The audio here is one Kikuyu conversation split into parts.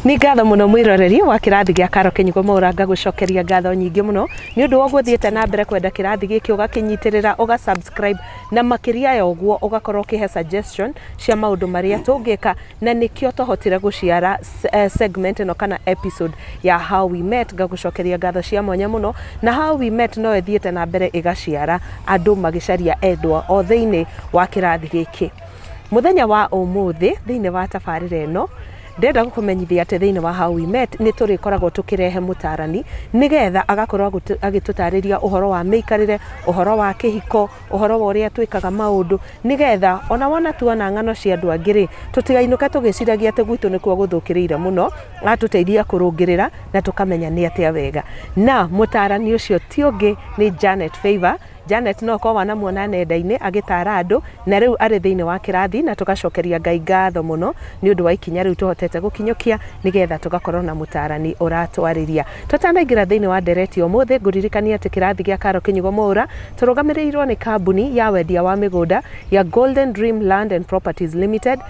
Nĩ ngatho mũno mwĩroreri wa kĩrathi gĩa Karo Kĩnyugo Mwaura, ngagũcokeria ngatho nyingĩ mũno nĩ ũndũ wa ũguo ũthiĩte na mbere kwenda kĩrathi gĩkĩ, ũgakĩnyitĩrĩra, ũga subscribe, na makĩria ya ũguo ũgakorwo ũkĩhe suggestion cia maũndũ marĩa tũngĩka, na nĩkĩo tũhotire gũciara segment ĩno kana episode ya How We Met. Ngagũcokeria ngatho cia mwanya mũno. Na How We Met no ĩthiĩte na mbere ĩgaciara andũ magĩcaria endwa o thĩinĩ wa kĩrathi gĩkĩ. Mũthenya wa ũmũthĩ thĩinĩ wa tabarĩra ĩno, ndĩrenda gũkũmenyithia atĩ thĩinĩ wa How We Met nĩ tũrĩkoragwo tũkĩrehe mũtarani nĩgetha agakorwo agĩtũtarĩria ũhoro wa mĩikarĩre, ũhoro wa kĩhiko, ũhoro wa ũrĩa twĩkaga maũndũ, nĩgetha ona wona tuona ng'ano cia andũ angĩ rĩ, tũtigainũke tũgĩciragia atĩ gwitũ nĩkuo gũthũkĩrĩire mũno. Atũteithia kũrũngĩrĩra na tũkamenya nĩ atĩa wega. Na mũtarani ũcio ti ũngĩ nĩ Janet Favor. Janet no korwo wanamuona nenda-inĩ agĩtara andũ, na rĩu arĩ thĩinĩ wa kĩrathi, na tũgacokeria Ngai ngatho mũno nĩ ũndũ wa ikinya rĩu tũhotete gũkinyũkia nĩgetha tũgakorwo na mũtarani ũratwarĩria. Tũtanaingĩra thĩinĩ wa ndereti ũmũthĩ, ngũririkania atĩ kĩrathi gĩa Karo Kĩnyugo Mwaura tũrũgamĩrĩirwo nĩ kambuni ya wendia wa mĩgũnda ya Golden Dream Land and Properties Limited.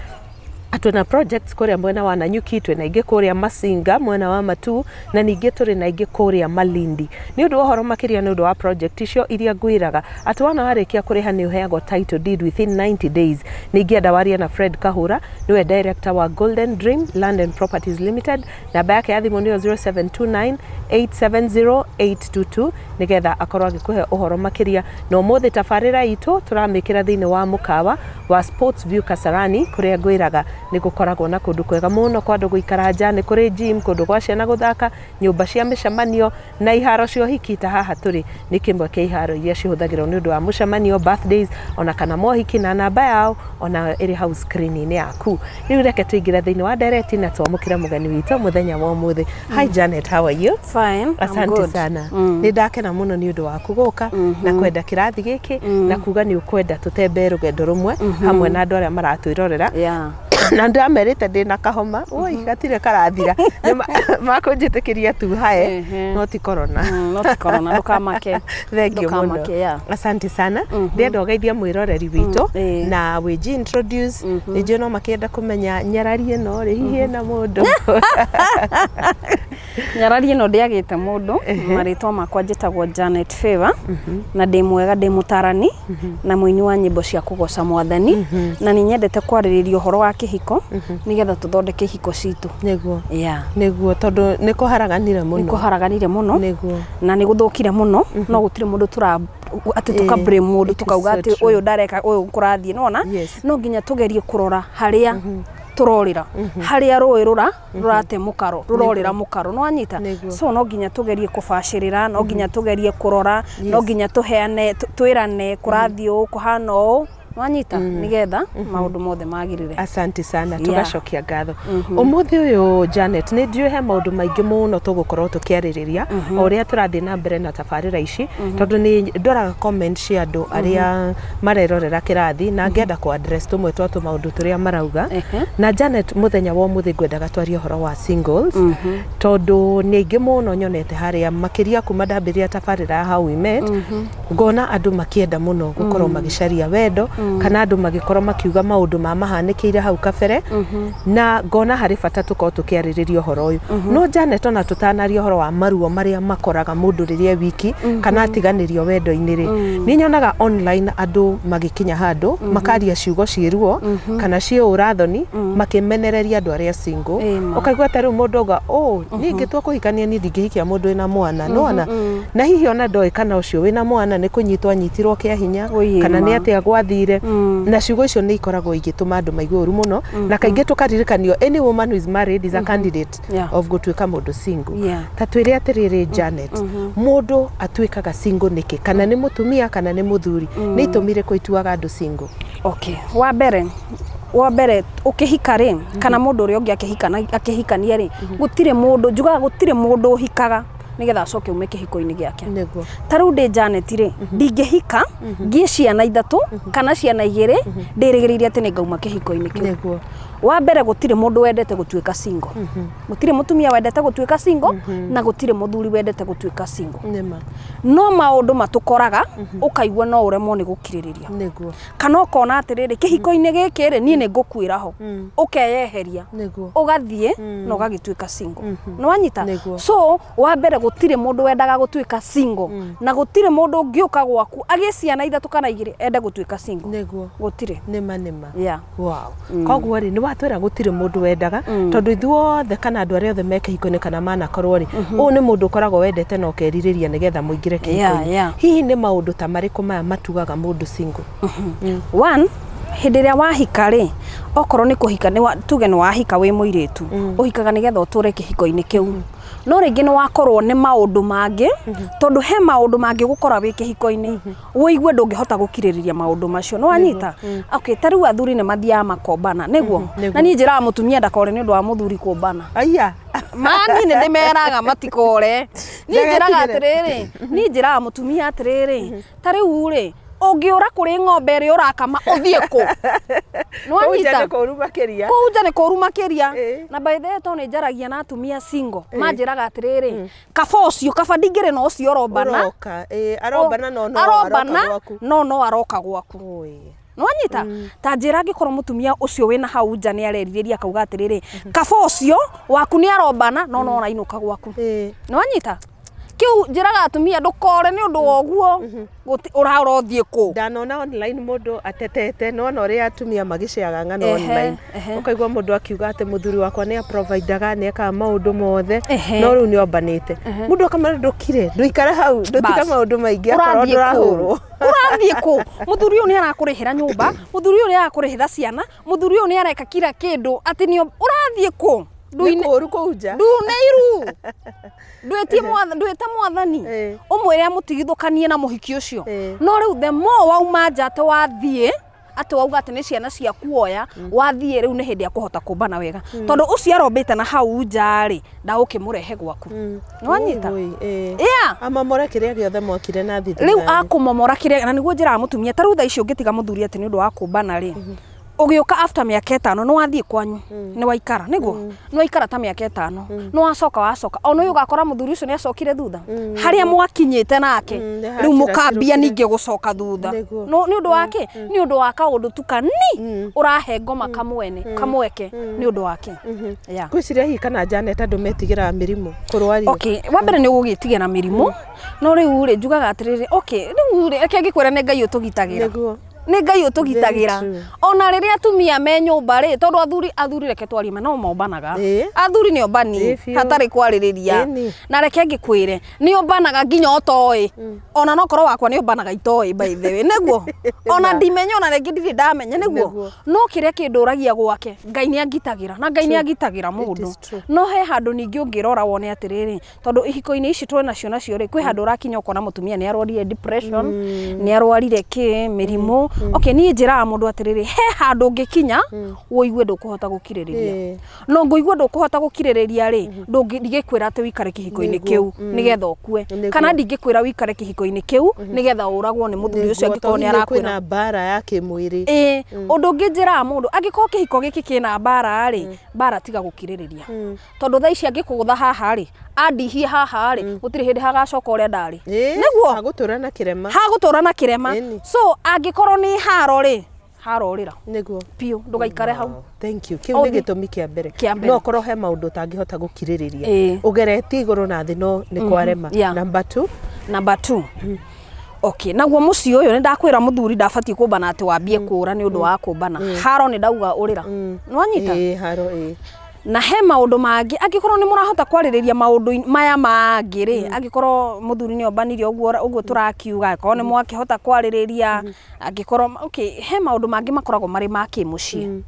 Twĩna projects kũrĩa mwena wa Nanyuki, twĩna ingĩ kũrĩa Masinga mwena wa Matu, na ningĩ tũrĩ na ingĩ kũrĩa Malindi. Nĩ ũndũ wa ũhoro makĩria nĩ ũndũ wa project icio iria ngwĩraga atĩ wona warĩkia kũrĩha nĩ ũheagwo title deed within 90 days, nĩ ingĩenda warie na Fred Kahũra, nĩwe director wa Golden Dream Land and Properties Limited. Namba yake ya thimũ nĩyo 0729 870 822, nĩgetha akorwo agĩkũhe ũhoro makĩria. Na ũmũthĩ tabarĩra itũ tũramĩkĩra thĩinĩ wa mũkawa wa Sports View Kasarani, kũrĩa ngwĩraga nĩ gũkoragwo na kũndũ kwega mũno kwa andũ gũikara nja, nĩ kũrĩ gym, kũndũ gwa ciana gũthaka, nyũmba cia mĩcemanio na iharo cia ũhiki. Ta haha tũrĩ nĩ kĩmwe kĩa iharo iria cihũthagĩrwo nĩ ũndũ wa mũcemanio, birthdays ona kana mohiki, na namba yao ona ĩrĩ hau screen-inĩ yaku. Rĩu reke tũingĩre thĩinĩ wa ndereti na twamũkĩre mũgeni witũ mũthenya wa ũmũthĩ. Hi Janet, how are you? Fine. I'm Asante good. sana. Nĩ ndakena mũno nĩ ũndũ waku gũka na kwenda kĩrathi gĩkĩ na kuga nĩ ũkwenda tũtembee rũgendo rũmwe hamwe na andũ arĩa maratwĩrorera. Na ndĩramerĩte ndĩna kahoma, oi, gatirĩ karathira. Nĩ makũnjĩtĩkĩria tu hae, no ti corona. No ti corona, ndũkamake. Thank you mũno. Ndũkamake, yeah. Asante sana. Ndĩrenda ũgeithie mwĩroreri witũ na wĩji introduce. Nĩ njũĩ no makĩenda kũmenya nyarari ĩno rĩ, hihi ĩna mũndũ? Nyarari ĩno ndĩagĩte mũndũ. Marĩtwa makwa njĩtagwo Janet Favor, na ndĩ mwega, ndĩ mũtarani na mũini wa nyĩmbo cia kũgoca mwathani, na nĩ nyendete kwarĩrĩria ũhoro wa kĩhiko nĩgetha tũthondeke ihiko citũ. Nĩguo, tondũ nĩ kũharaganire nĩ mũno. Kũharaganire mũno na nĩ gũthũkire mũno, no gũtirĩ mũndũ tũra atĩ tũka blame mũndũ, It is tũkauga so atĩ true. Ũyũ ndareka ũyũ kũrathiĩ nona. No nginya tũgerie kũrora harĩa tũrorĩra, harĩa rũĩ rũrate mũkaro, rũrorĩra mũkaro, no anyita. So no nginya tũgerie kũbacĩrĩra, no nginya tũgerie kũrora, no nginya tũheane, twĩrane kũrathiĩ ũũ, kũhana ũũ, wanyita, nĩgetha maũndũ mothe magĩrĩre. Asante sana. Tugacokia ngatho. Ũmũthĩ ũyũ, Janet, nĩ ndiũĩ he maũndũ maingĩ mũno tũgũkorwo tũkĩarĩrĩria o ũrĩa tũrathiĩ na mbere na tabarĩra ici, tondũ nĩ ndoraga comment cia andũ arĩa marerorera kĩrathi na ngenda kũ address tũmwe twa tũmaũndũ tũrĩa marauga. Na Janet, mũthenya wa ũmũthĩ ngwendaga twarie ũhoro wa singles, tondũ nĩ aingĩ mũno nyonete harĩa, makĩria kuma ndambĩrĩria tabarĩra ya How We Met, ngona andũ makĩenda mũno gũkorwo magĩcaria wendo, kana andũ magĩkorwo makiuga maũndũ ma mahanĩkĩire hau kabere, na ngona harĩ bata tũkorwo tũkĩarĩrĩria ũhoro ũyũ. No Janet, ona tũtanaria ũhoro wa maruo marĩa makoraga mũndũ rĩrĩa e wiki kana atiganĩrio wendo-inĩ rĩ, nĩ nyonaga online andũ magĩkinya handũ makaria ciugo ciĩ ruo kana ciĩ ũrathoni makĩmenereria andũ arĩa single. Ĩma. Ũkaigua ta rĩu mũndũ auga, "Ũ niĩ ingĩtua kũhikania, niĩ ndingĩhikia mũndũ wĩna mwana." Nĩwona, na hihi ona ndoĩ kana ũcio wĩna mwana nĩ kũnyitwo anyitirwo kĩa hinya Ũi, kana nĩ ĩma. atĩa gwathire. Na ciugo icio nĩ ikoragwo igĩtũma andũ maigue ũru mũno, na kaingĩ tũkaririkanio any woman who is married is a candidate of gũtuĩka mũndũ single. Ta twĩre atĩrĩrĩ, Janet, mũndũ atuĩkaga single nĩkĩ, kana nĩ mũtumia kana nĩ mũthuri? Nĩ itũmi irĩkũ ituaga andũ single? Okay, wa mbere ũkĩhika rĩ, kana mũndũ ũrĩa ũngĩ akĩhikania rĩ, gũtirĩ mũndũ njugaga, gũtirĩ mũndũ ũhikaga Nĩgetha acoke ume kĩhiko-inĩ gĩake. Ta rĩu ndĩ Janet rĩ, ndingĩhika ngie ciana 3 kana ciana 2 ndĩrĩgĩrĩire atĩ nĩngauma kĩhiko-inĩ kĩu. Wa mbere gũtirĩ mũndũ wendete gũtuĩka single. Gũtirĩ mũtumia wendete gũtuĩka single na gũtirĩ mũthuri wendete gũtuĩka single. No maũndũ matũkoraga ũkaigua no ũremwo nĩ gũkirĩrĩria. Kana ũkona atĩrĩrĩ kĩhiko-inĩ gĩkĩ rĩ niĩ nĩngũkuĩra ho. Ũkeyeheria. Ũgathiĩ na ũgagĩtuĩka single. Nĩwanyita? So wa mbere gũtirĩ mũndũ wendaga gũtuĩka single na gũtirĩ mũndũ ũngĩũka gwaku agĩe ciana 3 kana 2 ende gũtuĩka single. Gũtirĩ. Nĩma nĩma. Wow. Koguo rĩ nĩwatwĩra gũtirĩ mũndũ wendaga tondũ ithuothe kana andũ arĩa othe me kĩhiko-inĩ kana manakorwo rĩ ũyũ nĩ mũndũ ũkoragwo wendete na ũkerirĩria nĩgetha mũingĩre kĩhiko-inĩ. Hihi nĩ maũndũ ta marĩkũ maya matugaga mũndũ single? One, hĩndĩ ĩrĩa wahika rĩ okorwo nĩ kũhika tuge nĩ wahika wĩ mũirĩtu ũhikaga nĩgetha ũtũre kĩhiko-inĩ kĩu. No rĩngĩ nĩ wakorwo nĩ maũndũ mangĩ tondũ he maũndũ mangĩ gũkora wĩ kĩhiko-inĩ ũigue ndũngĩhota gũkirĩrĩria maũndũ macio. Nĩwanyita? Okay, ta rĩu athuri nĩ mathiaga makombana nĩguo. Na niĩ njĩraga mũtumia ndakore nĩ ũndũ wa mũthuri kũmbana. Aya. Mani nĩ ndĩmeraga matikore. Niĩ njĩraga atĩrĩrĩ, niĩ njĩraga mũtumia atĩrĩrĩ, ta rĩu rĩ ũngĩũra kũrĩ ng'ombe ĩrĩa ũrakama ũthiĩ kũ? Nĩwanyita? Kũu nja nĩ kũũru makĩria. Na by the way tondũ nĩ njaragia na atumia single manjĩraga atĩrĩrĩ kaba ũcio kaba ndingĩrĩ na ũcio ũrombana arombana no aroka gwaku. Nĩwanyita? Ta njĩra angĩkorwo mũtumia ũcio wĩna hau nja nĩ arerirĩria akauga atĩrĩrĩ kaba ũcio waku nĩ arombana no arainũka gwaku. Nĩwanyita? Kiu njĩraga atumia ndũkore nĩ ũndũ wa ũguo ũrarothiĩ kũ. Ndanona online mũndũ atetete nona ũrĩa atumia magĩceaga ng'ano online ũkaigua mũndũ akiuga atĩ mũthuri wakwa nĩ aprovidaga nĩ ekaga maũndũ mothe no rĩu nĩ ombanĩte. Mũndũ akamwĩra ndũkire ndũikare hau ndũtige maũndũ maingĩ akorwo ndũrahũrwo. Ũrathiĩ kũ? Mũthuri ũyũ nĩ arakũrĩhĩra nyũmba, mũthuri ũyũ nĩ arakũrĩhĩra ciana, mũthuri ũyũ nĩ areka kila kĩndũ atĩ nĩ ũrathiĩ kũ? Nĩ kũu nja. Nduneiru. Ndwĩte mwathani ũmwĩre amũtigithũkanie na mũhiki ũcio. No rĩu the more wauma nja atĩ wathiĩ atĩ wauga atĩ nĩ ciana ciaku woya wathiĩ rĩu nĩ hĩndĩ ya kũhota kũmbana wega tondũ ũcio arombĩte na hau nja rĩ ndagũkĩmũrehe gwaku. Nĩwanyita? Amomore kĩrĩa gĩothe mwakire na thithu. Rĩu akũmomora kĩrĩa na nĩguo njĩraga mũtumia ta rĩu thaa ici ũngĩtiga mũthuri atĩ nĩ ũndũ wa kũmbana rĩ ũgĩũka after mĩaka 5 nĩ wathiĩ kwanyu nĩ waikara nĩguo nĩ waikara ta mĩaka 5 nĩ wacoka wacoka ona ũyũ ũgakora mũthuri ũcio nĩ acokire thutha harĩa mwakinyĩte nake rĩu mũkambia ningĩ gũcoka thutha no nĩ ũndũ wake nĩ ũndũ wa kaũndũ tu kani ũrahe ngoma kamwene kamweke nĩ ũndũ wake. Ngwĩciria hihi kana Janet andũ metigĩraga mĩrimũ kũrwario. Okay, wa mbere nĩ ũgũgĩtigĩra mĩrimũ no rĩu rĩ njugaga atĩrĩrĩ okay rĩu rĩ reke ngĩkwĩra nĩ Ngai ũtũgitagĩra. Nĩ Ngai ũtũgitagĩra. Ona rĩrĩa atumia me nyũmba rĩ tondũ athuri reke twarie ma no mombanaga. Athuri nĩ ombani hatarĩ kwarĩrĩria. Na reke ngĩkwĩre nĩ ombanaga nginya ũtoĩ. Ona no korwo wakwa nĩ ombanaga itoĩ by the way nĩguo. Ona ndimenya ona rĩngĩ ndirĩ ndamenya nĩguo. No kĩrĩa kĩndũragia gwake Ngai nĩ angitagĩra na Ngai nĩ angitagĩra mũndũ. No he handũ ningĩ ũngĩrora wone atĩrĩrĩ tondũ ihiko-inĩ ici twĩ nacio rĩ kwĩ handũ ũrakinya ũkona mũtumia nĩ arwarire depression nĩ arwarire kĩ mĩrimũ. Okay, niĩ njĩraga mũndũ atĩrĩrĩ he handũ ũngĩkinya ũigue ndũkũhota gũkirĩrĩria. No ngũigua ndũkũhota gũkirĩrĩria rĩ ndingĩkwĩra atĩ ũikare kĩhiko-inĩ kĩu nĩgetha ũkue kana ndingĩkwĩra ũikare kĩhiko-inĩ kĩu nĩgetha ũragwo nĩ mũthuri ũcio angĩkorwo nĩ arakwĩra kwĩna mbara ya kĩmwĩrĩ. Ũndũ ũngĩ njĩraga mũndũ angĩkorwo kĩhiko gĩkĩ kĩna mbara rĩ mbara tiga gũkirĩrĩria tondũ thaa ici angĩkũgũtha haha rĩ andihie haha rĩ gũtirĩ hĩndĩ hagacoka ũrĩa ndarĩ nĩguo hagũtũra na kĩrema hagũtũra na kĩrema. So angĩkorwo nĩ haro rĩ haro rĩra nĩguo biũ ndũgaikare hau. Thank you. Kĩu nĩ gĩtũmi kĩa mbere. No korwo he maũndũ ũtangĩhota gũkirĩrĩria ũgeretie igũrũ na thĩ no nĩ kwarema. Number 2. Number 2. Okay, naguo mũciĩ ũyũ nĩ ndakwĩra mũthuri ndabatiĩ kũmbana atĩ wambie kũũra nĩ ũndũ wa kũmbana. Haro nĩ ndauga ũrĩra. Nĩwanyita? Haro ĩĩ. Na he maũndũ mangĩ angĩkorwo nĩ mũrahota kwarĩrĩria maũndũ maya mangĩ rĩ angĩkorwo mũthuri nĩ ombanirie ũguo ũguo tũrakiuga angĩkorwo nĩ mwakĩhota kwarĩrĩria angĩkorwo okay he maũndũ mangĩ makoragwo marĩ ma kĩmũciĩ.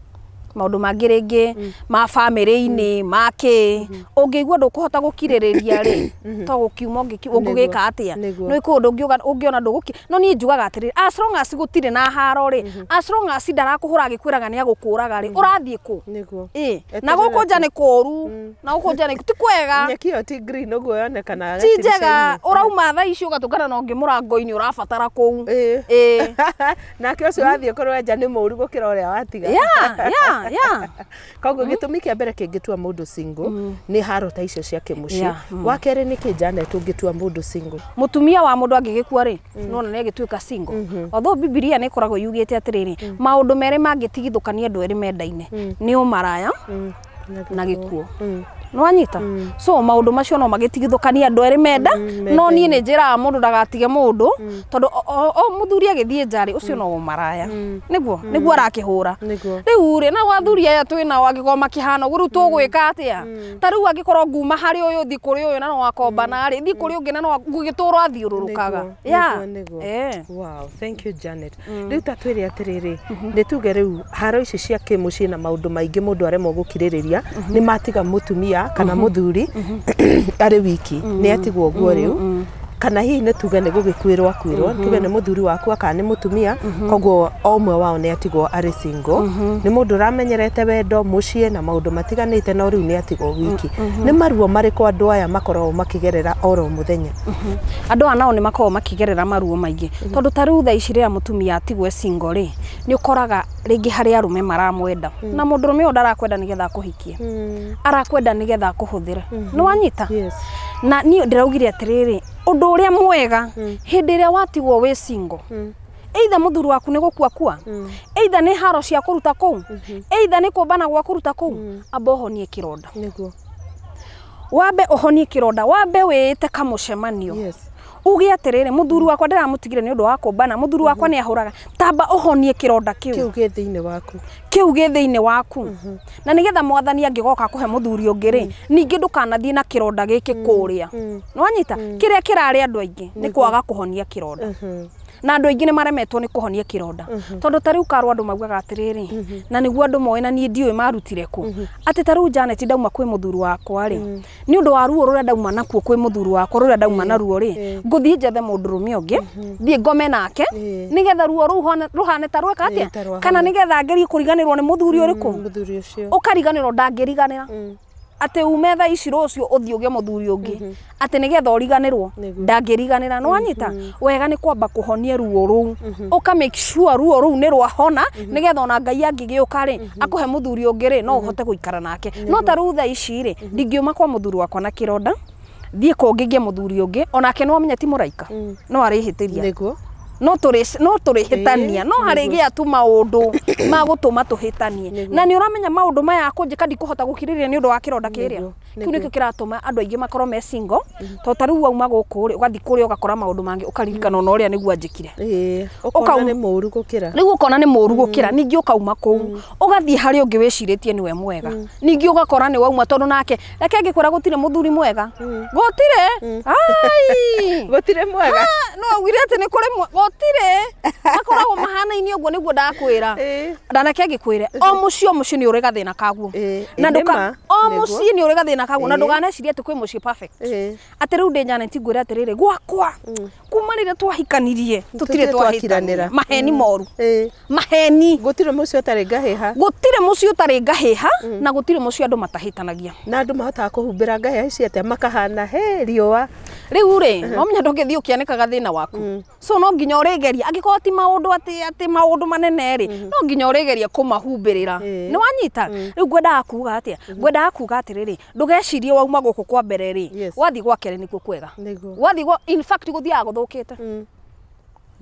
Maũndũ mangĩ rĩngĩ ma bamĩrĩ-inĩ ma kĩ ũngĩigua ndũkũhota gũkirĩrĩria rĩ to gũkiuma ũngĩgĩka atĩa nĩ kũndũ ũngĩona ndũgũki no niĩ njugaga atĩrĩrĩ as long as gũtirĩ na haro rĩ as long as ndarakũhũra agĩkwĩraga nĩ agũkũraga rĩ ũrathiĩ kũ ĩ na gũkũ nja nĩ kũũru na gũkũ nja nĩ ti kwega nyeki ĩyo ti green ũguo yonekanaga ti njega ũrauma thaa ici ũgatũngana na ũngĩ mũrango-inĩ ũrabatara kũu ĩ nake ũcio wathiĩ kũrwenja nĩ mũũru gũkĩra ũrĩa watiga yeah koguo gĩtũmi kĩa mbere kĩngĩtua mũndũ single nĩ haro ta icio cia kĩmũciĩ wa kerĩ nĩ kĩ Janet ũngĩtua mũndũ single mũtumia wa mũndũ angĩgĩkua rĩ nĩwona nĩ agĩtuĩka single although Bibilia nĩ ĩkoragwo yugĩte atĩrĩrĩ maũndũ merĩ mangĩtigithũkania andũ erĩ mendaine nĩ ũmaraya na gĩkuũ nĩwanyita so maũndũ macio no magĩtigithũkania andũ erĩ menda no niĩ nĩ njĩraga mũndũ ndagatige mũndũ tondũ o mũthuri agĩthiĩ nja rĩ ũcio no ũmaraya nĩguo nĩguo arakĩhũra rĩu rĩ na athuri aya twĩ nao angĩkorwo makĩhana ũguo rĩu tũgwĩka atĩa ta rĩu angĩkorwo nguma harĩ ũyũ thiĩ kũrĩ ũyũ na no akombana rĩ thiĩ kũrĩ ũngĩ na no gũgĩtũrwo athiũrũrũkaga. Wow, thank you Janet. Rĩu ta twĩre atĩrĩrĩ nĩ tuge rĩu haro ici cia kĩmũciĩ na maũndũ maingĩ mũndũ aremwo gũkirĩrĩria nĩ matiga mũtumia kana mũthuri arĩ wiki nĩ atigwo ũguo rĩu kana hihi nĩ tuge nĩ gũgĩkuĩrwo akuĩrwo tuge nĩ mũthuri waku kana nĩ mũtumia koguo o ũmwe wao nĩ atigwo arĩ single nĩ mũndũ ũramenyerete wendo mũciĩ na maũndũ matiganĩte no rĩu nĩ atigwo wiki nĩ maruo marĩkũ andũ aya makoragwo makĩgerera oro mũthenya andũ aya nao nĩ makoragwo makĩgerera maruo maingĩ tondũ ta rĩu thaa ici rĩrĩa mũtumia atigwo single rĩ nĩ ũkoraga rĩngĩ harĩ arũme maramwenda na mũndũrũme ũyũ ndarakwenda nĩgetha akũhikie arakwenda nĩgetha akũhũthĩre nĩ wanyita na niĩ ndĩraugire atĩrĩrĩ ũndũ ũrĩa mwega hĩndĩ ĩrĩa watigwo wĩ single either mũthuri waku nĩ gũkua kua either nĩ haro cia kũruta kũu either nĩ kũmbana gwa kũruta kũu amba ũhonie kĩronda nĩguo wambe ũhonie kĩronda wambe wĩĩte kamũcemanio uge atĩrĩrĩ mũthuri wakwa ndĩramũtigire nĩ ũndũ wa kũmbana mũthuri wakwa nĩ ahũraga tamba ũhonie kĩronda kĩu kĩu gĩ thĩinĩ waku kĩu gĩ thĩinĩ waku na nĩgetha mwathani angĩgoka kũhe mũthuri ũngĩ rĩ ningĩ ndũkanathiĩ na kĩronda gĩkĩ kũrĩa nĩwanyita kĩrĩa kĩrarĩ andũ aingĩ nĩ kwaga kũhonia kĩronda na andũ aingĩ nĩ maremetwo nĩ kũhonia kĩronda tondũ ta rĩu karwo andũ maugaga atĩrĩrĩ na nĩguo andũ moĩ na niĩ ndiũĩ marutire kũ atĩ ta rĩu Janet ndauma kwĩ mũthuri wakwa rĩ nĩ ũndũ wa ruo rũrĩa ndauma nakuo kwĩ mũthuri wakwa rũrĩa ndauma naruo rĩ ngũthiĩ njethe mũndũrũme ũngĩ thiĩ ngome nake nĩgetha ruo rũu rũhane ta rweka atĩa kana nĩgetha ngerie kũriganĩrwo nĩ mũthuri ũrĩkũ ũkariganĩrwo ndangĩriganĩra atĩ ume thaa ici rũciũ ũthiĩ ũgĩe mũthuri ũngĩ atĩ nĩgetha ũriganĩrwo ndangĩriganĩra nĩwanyita wega nĩ kwamba kũhonia ruo rũu ũka make sure ruo rũu nĩ rwahona nĩgetha ona Ngai angĩgĩũka rĩ akũhe mũthuri ũngĩ rĩ no ũhote gũikara nake no ta rĩu thaa ici rĩ ndingĩuma kwa mũthuri wakwa na kĩronda thiĩ kũngĩ ngĩe mũthuri ũngĩ onake nĩwamenya ti mũraika no arĩhĩtĩria nĩguo no tũrĩhĩtania no harĩgĩa tu maũndũ ma gũtũma tũhĩtanie na nĩ ũramenya maũndũ maya kũnjĩka ndikũhota gũkirĩrĩria nĩ ũndũ wa kĩronda kĩrĩa kĩu nĩkĩo kĩratũma andũ aingĩ makorwo me single tondũ ta rĩu wauma gũkũ rĩ ũgathiĩ kũrĩa ũgakora maũndũ mangĩ ũkaririkana ona ũrĩa nĩguo anjĩkire ũkona nĩ mũũru gũkĩra rĩu ũkona nĩ mũũru gũkĩra ningĩ ũkauma kũu ũgathiĩ harĩ ũngĩ wĩcirĩtie nĩwe mwega ningĩ ũgakora nĩ wauma tondũ nake reke ngĩkwĩra gũtirĩ mũthuri mwega gũtirĩ ai gũtirĩ mwega no augire atĩ nĩ kũrĩ gũtirĩ makoragwo mahanaine ũguo nĩguo ndakwĩra na reke ngĩkwĩre o mũciĩ nĩ ũrĩ gathĩna kaguo na ndũka o mũciĩ nĩ ũrĩ gathĩna kaguo na ndũkanecirie atĩ kwĩ mũciĩ perfect atĩ rĩu ndĩ Janet ngwĩre atĩrĩrĩ gwakwa kuma rĩrĩa twahikanirie tũtirĩ twahĩtanĩra maheni moru maheni gũtirĩ mũciĩ ũtarĩ ngahĩha gũtirĩ mũciĩ ũtarĩ ngahĩha na gũtirĩ mũciĩ andũ matahĩtanagia na andũ mahotaga kũhumbĩra ngahĩha ici atĩa makahana he riũa rĩu rĩ no menya ndũngĩthiĩ ũkĩanĩkaga thĩna waku so no nginya ũrĩgeria angĩkorwo ti maũndũ atĩ maũndũ manene rĩ no nginya ũrĩgeria kũmahumbĩrĩra nĩ wanyita rĩu ngwendaga kuga atĩa ngwendaga kuga atĩrĩrĩ ndũgecirie wauma gũkũ kwa mbere rĩ wathiĩ gwa kerĩ nĩkuo kwega wathiĩ gwa in fact gũthiaga gũthũkĩte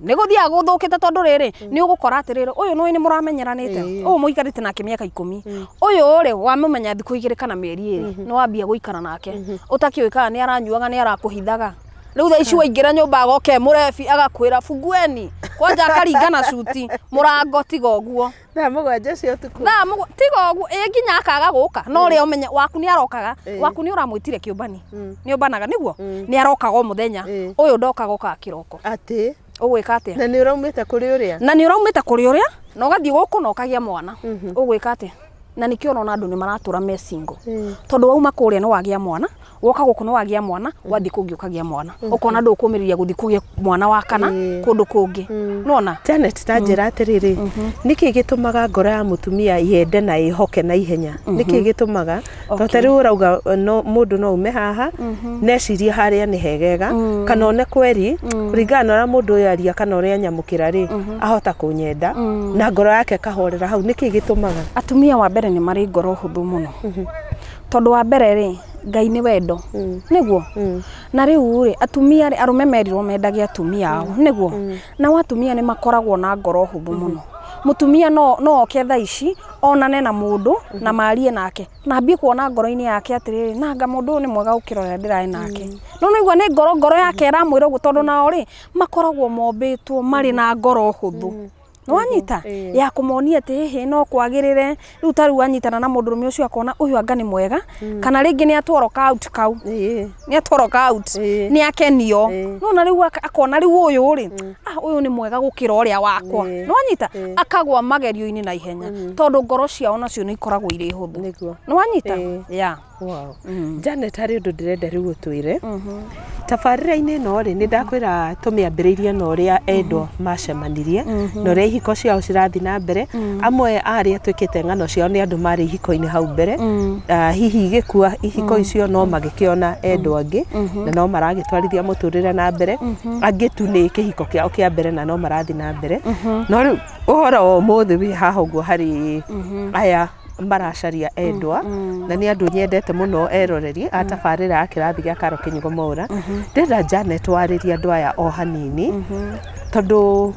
nĩ gũthiaga gũthũkĩte tondũ rĩrĩ nĩ ũgũkora atĩrĩrĩ ũyũ nĩ nĩ mũramenyeranĩte ũyũ mũikarĩte nake mĩaka 10 ũyũ rĩ wamũmenya thikũ 2 kana mĩeri 2 nĩ wambia gũikara nake ũtakĩũĩ kana nĩ aranyuaga nĩ arakũhithaga rĩu thaa ici waingĩra nyũmba agoke mũrebi agakwĩra fungueni kwanja akaringana cuti mũrango tiga ũguo thaa 7 cia ũtukũ thaa tiga ũguo ĩ nginya akaga gũka no ũrĩa ũmenye waku nĩ arokaga waku nĩ ũramwĩtire kĩũmbani nĩ ũmbanaga nĩguo nĩ arokaga o mũthenya ũyũ ndokaga okaga kĩroko atĩ ũgwĩka atĩa na nĩ ũraumĩte kũrĩ ũrĩa na nĩ ũraumĩte kũrĩ ũrĩa na ũgathiĩ gũkũ na ũkagĩa mwana ũgwĩka atĩa Na nĩkĩo ũrona andũ nĩ maratũra me single, tondũ wauma kũrĩa nĩ wagĩa mwana, woka gũkũ nĩ wagĩa mwana, wathiĩ kũngĩ ũkagĩa mwana, ũkona ndũkũmĩrĩria gũthiĩ kũgĩa mwana wa kana kũndũ kũngĩ. Nona Janet, ta njĩra atĩrĩrĩ, nĩkĩ gĩtũmaga ngoro ya mũtumia yende na ĩhoke na ihenya? Nĩkĩ gĩtũmaga? Tondũ ta rĩu ũrauga no mũndũ no ume haha necirie harĩa nĩ hegega, kana one kweri kũringana na ũrĩa mũndũ ũyũ aria kana ũrĩa anyamũkĩra rĩ, ahota kũnyenda na ngoro yake ĩkahorera hau. Nĩkĩ gĩtũmaga? Atumia wa mbere nĩ marĩ ngoro hũthũ mũno, tondũ wa mbere rĩ, Ngai nĩ wendo, nĩguo. Na rĩu rĩ, atumia rĩ, arũme merirwo mendage atumia ao, nĩguo. Nao atumia nĩ makoragwo na ngoro hũthũ mũno. Mũtumia no oke thaa ici onane na mũndũ na marie nake, na ambie kuona ngoro-inĩ yake atĩrĩrĩ, nanga mũndũ ũyũ nĩ mwega gũkĩra ũrĩa ndĩrarĩ nake. No nĩigua nĩ ngoro yake ĩramwĩra ũguo, tondũ nao rĩ, makoragwo mombĩtwo marĩ na ngoro hũthũ. Nĩwanyita ya kũmonia atĩ hĩhĩ no kwagĩrĩre. Rĩu ta rĩu anyitana na mũndũrũme ũcio akona ũyũ anga nĩ mwega, kana rĩngĩ nĩ atwaro out kau, nĩ atwaro out, nĩ akenio. Nona rĩu akona rĩu ũyũ rĩ, ũyũ nĩ mwega gũkĩra ũrĩa wakwa. Nĩwanyita akagwa magerio-inĩ na ihenya, tondũ ngoro ciao nacio nĩ ikoragwo irĩ hũthũ. Nĩwanyita? Yeah. Wow. Janet, harĩ ũndũ ndĩrenda rĩu ũtwĩre. Tabarĩra-inĩ ĩno rĩ, nĩ ndakwĩra tũmĩambĩrĩirie na ũrĩa endwa macemanirie na ũrĩa ihiko ciao cirathiĩ na mbere. Amwe a arĩa twĩkĩte ng'ano ciao nĩ andũ marĩ ihiko-inĩ hau mbere, hihi igĩkua ihiko icio no magĩkĩona endwa angĩ na no maragĩtwarithia mũtũrĩre na mbere. Angĩ tu nĩ kĩhiko kĩao kĩa mbere na no marathiĩ na mbere. No rĩu ũhoro wa ũmũthĩ wĩ haha ũguo harĩ aya maracaria endwa, na nĩ andũ nyendete mũno eroreri a tabarĩra ya kĩrathi gĩa Karo Kĩnyugo Mwaũra. Ndĩrenda Janet warĩrie andũ aya o hanini, tondũ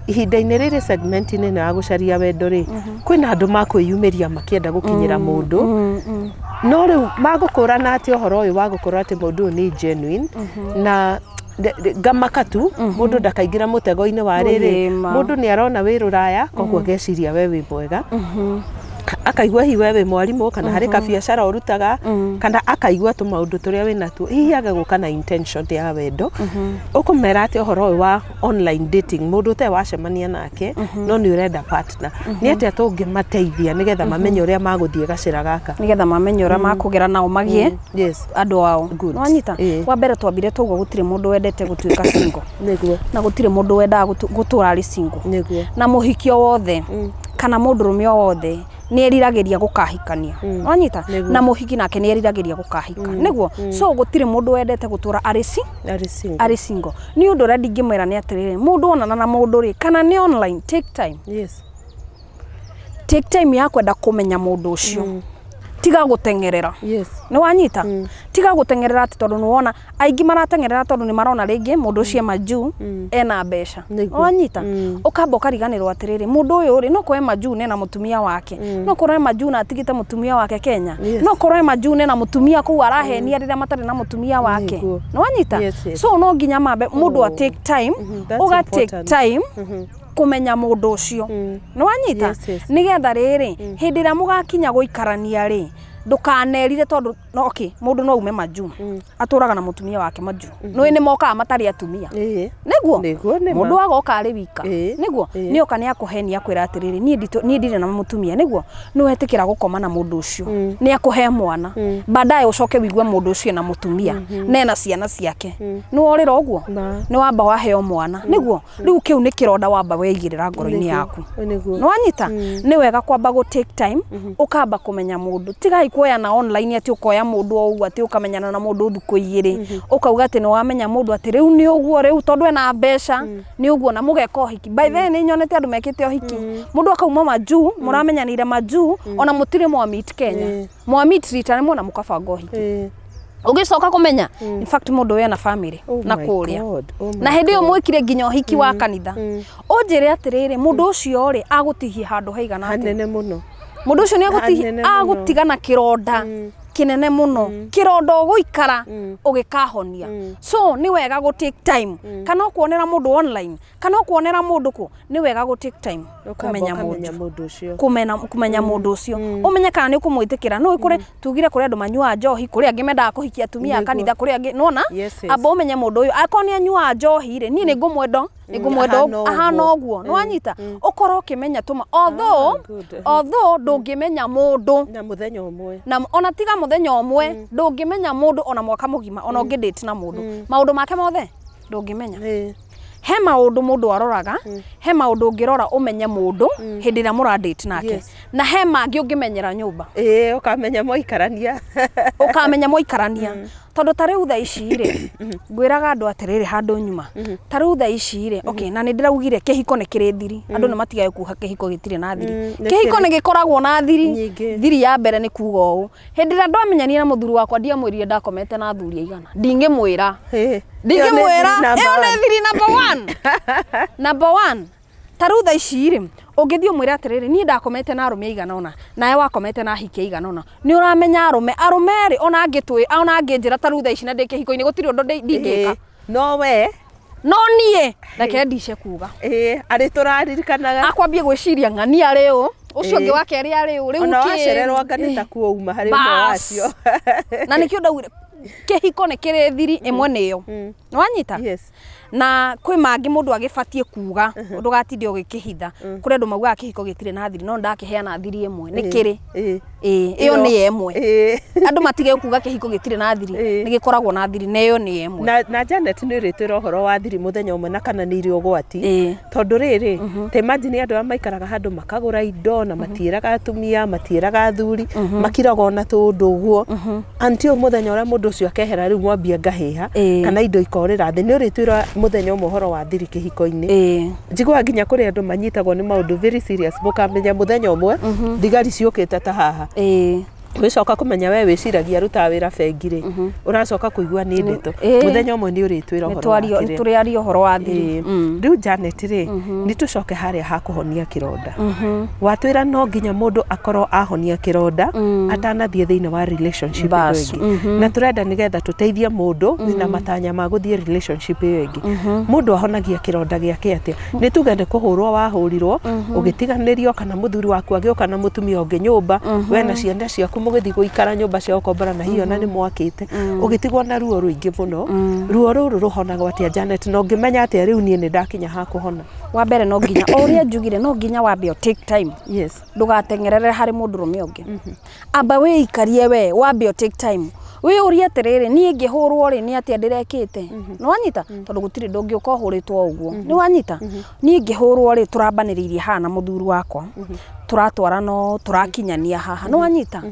ihinda-inĩ rĩrĩ segment-inĩ ĩno ya gũcaria wendo rĩ, kwĩna andũ makwĩyumĩria makĩenda gũkinyĩra mũndũ, no rĩu magũkũrana atĩ ũhoro ũyũ wa gũkorwo atĩ mũndũ ũyũ nĩ genuine, na ngamaka tu mũndũ ndakaingĩra mũtego-inĩ wa rĩrĩ, mũndũ nĩ arona wĩ rũraya koguo ageciria we wĩ mwega, akaigua hihi we wĩ mwarimũ kana harĩ kabiacara ũrutaga, kana akaigua tũmaũndũ tũrĩa wĩ natuo, hihi age gũka na intention ya wendo. Ũkũmera atĩ ũhoro ũyũ wa online dating, mũndũ ũtarĩ wacemania nake no nĩ ũrenda partner, nĩ atĩa tũngĩmateithia nĩgetha mamenye ũrĩa magũthiĩ gacĩra gaka, nĩgetha mamenye ũrĩa makũgera nao magĩe andũ ao? Nĩwanyita? Wa mbere twambire tũguo, gũtirĩ mũndũ wendete gũtuĩka single. Nĩguo. Na gũtirĩ mũndũ wendaga gũtũra arĩ single. Nĩguo. Na mũhiki o wothe kana mũndũrũme o wothe nĩ eriragĩria gũkahikania. Wanyita? Na mũhiki nake nĩ eriragĩria gũkahika, nĩguo. So gũtirĩ mũndũ wendete gũtũra arĩ single. Arĩ single. Nĩ ũndũ ũrĩa ndingĩmwĩra nĩ atĩrĩrĩ, mũndũ onana na mũndũ rĩ, kana nĩ online, take time. Take time ya kwenda kũmenya mũndũ ũcio. Tiga gũteng'erera. Nĩ wanyita? Tiga gũteng'erera atĩ tondũ nĩ wona aingĩ marateng'erera, tondũ nĩ marona rĩngĩ mũndũ ũcio e majuu ena mbeca. Nĩ wanyita? Ũkamba ũkariganĩrwo atĩrĩrĩ, mũndũ ũyũ rĩ, no korwo e majuu nena mũtumia wake, no korwo e majuu na atigĩte mũtumia wake Kenya, no korwo e majuu nena mũtumia kũu arahenia rĩrĩa matarĩ na mũtumia wake. Nĩ wanyita? So no nginya mambe mũndũ a take time, ũga take time kũmenya mũndũ ũcio. Nĩ wanyita? Nĩgetha rĩrĩ, hĩndĩ ĩrĩa mũgakinya gũikarania rĩ, ndũkanerire, tondũ no okay, mũndũ no ume majuu atũraga na mũtumia wake majuu, nĩ nĩ mokaga matarĩ atumia, nĩguo. Mũndũ agoka arĩ wika, nĩguo, nĩ oka nĩ akũhenia akwĩra atĩrĩrĩ, niĩ ndirĩ na mũtumia, nĩguo. Nĩ wetĩkĩra gũkoma na mũndũ ũcio, nĩ akũhe mwana, baadaye ũcoke wigue mũndũ ũcio na mũtumia nena ciana ciake, nĩ worĩra ũguo, nĩ wamba waheo mwana, nĩguo. Rĩu kĩu nĩ kĩronda wamba weigĩrĩra ngoro-inĩ yaku. Nĩ wanyita? Nĩ wega kwamba gũ take time, ũkamba kũmenya mũndũ. Tigai kuoya na online atĩ ũkoya mũndũ o ũguo, atĩ ũkamenyana na mũndũ thikũ igĩrĩ, ũkauga atĩ nĩ wamenya mũndũ, atĩ rĩu nĩ ũguo, rĩu tondũ ena mbeca nĩ ũguo, na mũgeka ũhiki. By the way, nĩ nyonete andũ mekĩte ũhiki, mũndũ akauma majuu, mũramenyanĩire majuu, ona mũtirĩ mwa meet Kenya, mwa meet rita rĩmwe na mũkabanga ũhiki. Ũgĩcoka kũmenya in fact mũndũ ũyũ ena family na kũrĩa, na hĩndĩ ĩyo mwĩkire nginya ũhiki wa kanitha. Ũnjĩre atĩrĩrĩ, mũndũ ũcio rĩ, agũtihie handũ haigana atĩa? Hanene mũno. Mũndũ ũcio nĩ agũtigana kĩronda kĩnene mũno, kĩronda ũgũikara ũgĩkahonia. So nĩ wega gũ take time, kana ũkuonera mũndũ online, kana ũkuonera mũndũ kũ, nĩ wega gũ take time kũmenya mũndũ ũcio, kũmenya mũndũ ũcio, ũmenye kana nĩ ũkũmwĩtĩkĩra. No kũrĩ tugire kũrĩ andũ manyuaga njohi, kũrĩ angĩ mendaga kũhikia atumia a kanitha, kũrĩ angĩ nona. Amba ũmenye mũndũ ũyũ, akorwo nĩ anyuaga njohi rĩ, niĩ nĩ ngũmwenda. Nĩ ngũmwenda ahana ũguo. Nĩ wanyita? Ũkorwo ũkĩmenya tũma although although ndũngĩmenya mũndũ na mũthenya ũmwe, na ona tiga mũthenya ũmwe, ndũngĩmenya mũndũ ona mwaka mũgima, ona ũngĩ date na mũndũ maũndũ make mothe ndũngĩmenya. He maũndũ mũndũ aroraga, he maũndũ ũngĩrora ũmenye mũndũ hĩndĩ ĩrĩa mũra date nake, na he mangĩ ũngĩmenyera nyũmba. Ũkamenya mwaikarania. Ũkamenya mwaikarania. Tondũ ta rĩu thaa ici rĩ, ngwĩraga andũ atĩrĩrĩ handũ nyuma, ta rĩu thaa ici rĩ, okay, na nĩ ndĩraugire kĩhiko nĩ kĩrĩ thiri. Andũ nĩ matigage kuga kĩhiko gĩtirĩ na thiri. Kĩhiko nĩ gĩkoragwo na thiri. Thiri ya mbere nĩ kuga ũũ, hĩndĩ ĩrĩa ndamenyanire na mũthuri wakwa ndiamwĩrire ndakomete na athuri aigana. Ndingĩmwĩra. Ndingĩmwĩra. Ĩyo nĩ thiri number 1. Number 1. Ta rĩu thaa ici rĩ, ũngĩthiĩ ũmwĩre atĩrĩrĩ, niĩ ndakomete na arũme aigana ũna, nawe wakomete na ahiki aigana ũna, nĩ ũramenya arũme arũme rĩ, ona angĩtwĩ ona angĩnjĩra ta rĩu thaa ici na ndĩ kĩhiko-inĩ gũtirĩ ũndũ ndingĩka. No we no niĩ reke ndice kuga. Arĩ tũraririkanaga. Akwambie gwĩciria ng'ania arĩ ũ, ũcio ũngĩ wa kerĩ arĩ ũ, rĩu ona wacererwo anga nĩ ta kuo uma harĩ ũmwe wacio. Na nĩkĩo ndaugire kĩhiko nĩ kĩrĩ thiri ĩmwe nĩyo. Nĩ wanyita? Na kwĩ mangĩ mũndũ agĩbatiĩ kuga, ndũgatinde ũgĩkĩhitha. Kũrĩ andũ maugaga kĩhiko gĩtirĩ na thiri, no ndakĩheana thiri ĩmwe. Nĩ kĩrĩ. Ĩyo nĩ ĩmwe. Andũ matige kuga kĩhiko gĩtirĩ na thiri, nĩ gĩkoragwo na thiri, na ĩyo nĩ ĩmwe. Na Janet nĩ ũrĩtwĩra ũhoro wa thiri mũthenya ũmwe na kana nĩ irĩ ũgwati. Tondũ rĩrĩ, ta imagine andũ arĩa maikaraga handũ makagũra indo na matiĩraga atumia, matiĩraga athuri, makiraga ona tũũndũ ũguo. Until mũthenya ũrĩa mũndũ ũcio akehera rĩu mwambie ngahĩha kana indo ikorĩra thĩ. Nĩ ũrĩtwĩra mũthenya ũmwe ũhoro wa thiri kĩhiko-inĩ. Njiguaga nginya kũrĩ andũ manyitagwo nĩ maũndũ very serious, mũkamenya mũthenya ũmwe thigari ciũkĩte ta haha. Wĩcoka kũmenya we wĩciragia arutaga wĩra bengi rĩ, ũracoka kũigua nĩ ndeto. Mũthenya ũmwe nĩ ũrĩtwĩra ũhoro wa kĩrĩa. Nĩtũrĩaria ũhoro wa thiri. Rĩu Janet rĩ, nĩ tũcoke harĩa ha kũhonia kĩronda. Watwĩra no nginya mũndũ akorwo ahonia kĩronda atanathiĩ thĩinĩ wa relationship ĩyo ĩngĩ. Na tũrenda nĩgetha tũteithie mũndũ wĩna matanya ma gũthiĩ relationship ĩyo ĩngĩ. Mũndũ ahonagia kĩronda gĩake atĩa? Nĩ tuge nĩ kũhũrwo wahũrirwo, ũgĩtiganĩrio, kana mũthuri waku agĩũka na mũtumia ũngĩ nyũmba, we na ciana ciaku mũgĩthiĩ gũikara nyũmba cia gũkombora na hiyo na nĩ mwakĩte, ũgĩtigwo na ruo rũingĩ mũno. Ruo rũrũ rũhonagwo atĩa Janet? Na ũngĩmenya atĩa rĩu niĩ nĩ ndakinya ha kũhona? Wa mbere no nginya o ũrĩa njugire, no nginya wambe take time. Ndũgateng'erere harĩ mũndũrũme ũngĩ. Amba wĩikarie we, wambe take time. Wĩyũrie atĩrĩrĩ, niĩ ngĩhũrwo rĩ, nĩ atĩa ndĩrekĩte? Nĩ wanyita? Tondũ gũtirĩ ndũngĩũka ũhũrĩtwo ũguo. Nĩ wanyita? Niĩ ngĩhũrwo rĩ, tũrambanĩrĩirie haha na mũthuri wakwa, tũratwara no tũrakinyania haha. Nĩ wanyita?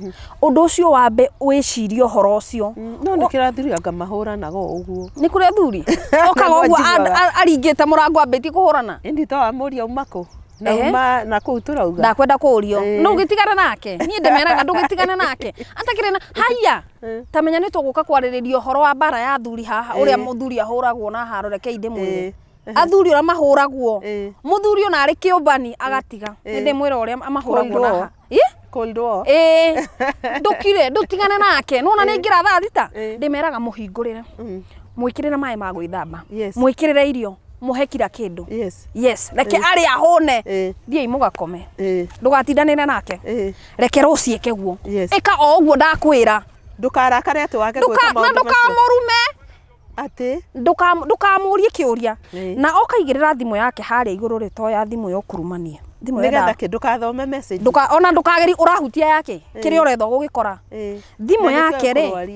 Ũndũ ũcio wambe wĩcirie ũhoro ũcio. No nĩ kĩrĩa athuri anga mahũranaga ũguo. Nĩ kũrĩ athuri okaga ũguo aringĩte mũrango ambĩtie kũhũrana. Ĩndĩ to wamũria uma kũ? Na uma na kũu tũrauga. Ndakwenda kũũrio. No ũgĩtigana nake. Niĩ ndĩmeraga ndũgĩtigane nake. Atakĩrĩ na haiya. Ta menya nĩ tũgũka kwarĩrĩria ũhoro wa mbara ya athuri haha, ũrĩa mũthuri ahũragwo na haro, reke ndĩmwĩre. Athuri ũrĩa mahũragwo, mũthuri ona arĩ kĩũmbani agatiga. Nĩ ndĩmwĩra ũrĩa mahũragwo na haha. Cold War. Ndũkire, ndũtigane nake. Nĩwona nĩ aingĩra thaa thita? Ndĩmeraga mũhingũrĩre. Mwĩkĩrĩre maĩ ma gwĩthamba. Mwĩkĩrĩre irio. Mũhe kira kĩndũ. Yes. Reke arĩ ahũne. Thiĩi mũgakome. Ndũgatindanĩre nake. Reke rũciĩ eke guo. Ĩka o ũguo ndakwĩra. Ndũkarakare atĩ wage gwĩka maũndũ macio. Na ndũkamũrume. Atĩ? Ndũkamũrie kĩũria. Na ũkaigĩrĩra thimũ yake harĩa igũrũ rĩ, to ya thimũ ya ũkurumania. Thimũ nĩgetha kĩ ndũkathome message. Ona ndũkageri ũrahutia yake kĩrĩa ũretha ũgũgĩkora. Thimũ yake rĩ,